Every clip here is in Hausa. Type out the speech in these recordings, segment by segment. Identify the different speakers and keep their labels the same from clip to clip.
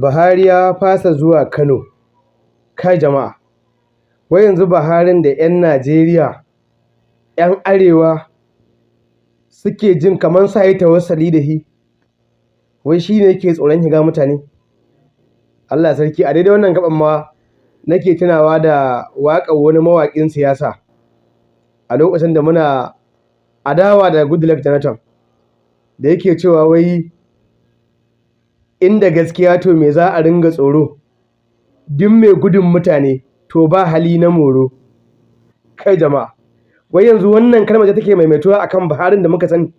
Speaker 1: Buhari ya fasa zuwa Kano. Kai jama'a, wai yanzu Buharin da 'yan Najeriya, 'yan Arewa suke jin kamar sa yi tawassali da shi, wai shi ne yake tsoron shiga mutane? Allah sarki, a daidai wannan gaɓan ma nake tunawa da waƙar wani mawaƙin siyasa a lokacin da muna adawa da Goodluck Jonathan, da yake cewa wai inda gaskiya to me za a ringa tsoro, duk mai gudun mutane to ba hali na moro. Kai jama'a, wai yanzu wannan kalmar da take maimaituwa akan Buharin da muka sani.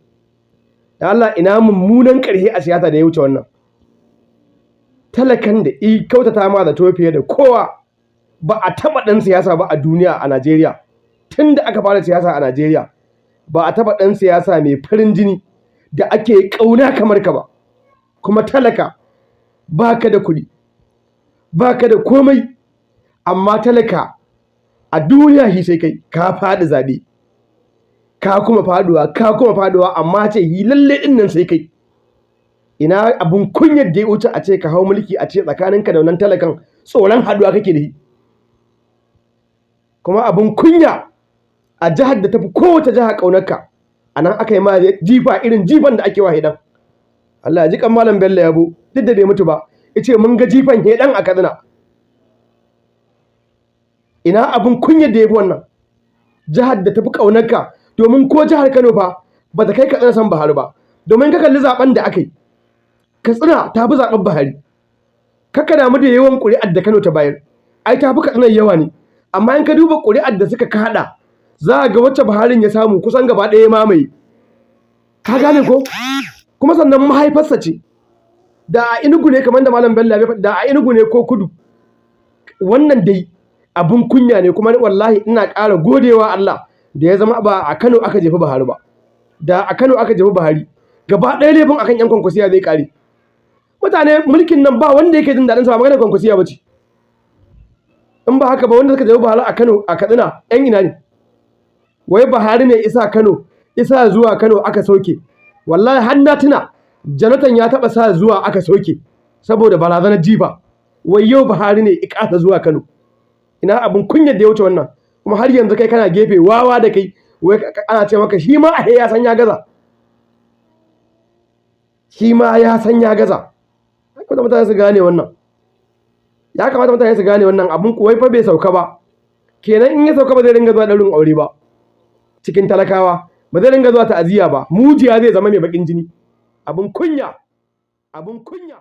Speaker 1: Da Allah, ina mummunan ƙarshe a siyasa da ya wuce wannan? Talakan da i kyautata ma zato fiye da kowa, ba a taɓa ɗan siyasa ba a duniya, a Najeriya, tun da aka fara siyasa a Najeriya, ba a taɓa ɗan siyasa mai farin jini da ake ƙauna kamar ka ba. Kuma talaka, baka da kuɗi, baka da komai, amma talaka a duniya shi sai kai. Ka faɗi zaɓe, ka kuma faɗuwa, ka kuma faɗuwa, amma ce yi lalle ɗin nan sai kai. Ina abun kunyar da ya wuce a ce ka hau mulki, a ce tsakaninka da wannan talakan tsoron haɗuwa kake da shi? Kuma abun kunya, a jihar da tafi kowace jiha ƙaunarka, a nan aka yi ma jifa irin jifan da ake wa hedan. Allah ya ji kan Malam Bello Yabo, duk da bai mutu ba, yace mun ga jifan hedan a Katsina. Ina abun kunyar da ya fi wannan? Jihar da tafi ƙaunarka, domin ko jihar Kano fa ba ta kai Katsina san Buhari ba. Domin ka kalli zaben da aka yi, Katsina ta fi zaɓen Buhari. Kaka damu da yawan ƙuri'ar da Kano ta bayar, ai ta fi Katsina yawa ne. Amma in ka duba ƙuri'ar da suka kaɗa, za a ga wacce Buharin ya samu kusan gaba ɗaya mamaye. Ka gane ko? Kuma sannan mahaifarsa ce. Da a Enugu ne, kamar da Malam Bello ya faɗi, da a Enugu ne ko kudu. Wannan dai abun kunya ne, kuma wallahi ina ƙara godewa Allah da ya zama ba a Kano aka jefi Buhari ba. Da a Kano aka jefi Buhari, gaba ɗaya laifin akan 'yan Kwankwasiya zai ƙare. Mutane, mulkin nan ba wanda yake jin daɗin sa, ba maganar Kwankwasiya ba ce. In ba haka ba, wanda suka jefi Buhari a Kano, a Katsina, 'yan ina ne? Wai Buhari ne isa Kano, isa zuwa Kano aka soke. Wallahi har na tuna Jonathan ya taɓa sa zuwa aka soke saboda barazanar jifa. Wai yau Buhari ne ya ƙasa zuwa Kano. Ina abin kunyar da ya wuce wannan? Kuma har yanzu kai kana gefe, wawa da kai, wai ana ce maka shi ma a ya san ya gaza. Shi ma ya san ya gaza. Ya kamata mutane su gane wannan. Ya kamata mutane su gane wannan abun. Wai fa bai sauka ba. Kenan in ya sauka, ba zai ringa zuwa ɗaurin aure ba cikin talakawa, ba zai ringa zuwa ta'aziyya ba, mujiya zai zama mai baƙin jini. Abun kunya, abun kunya.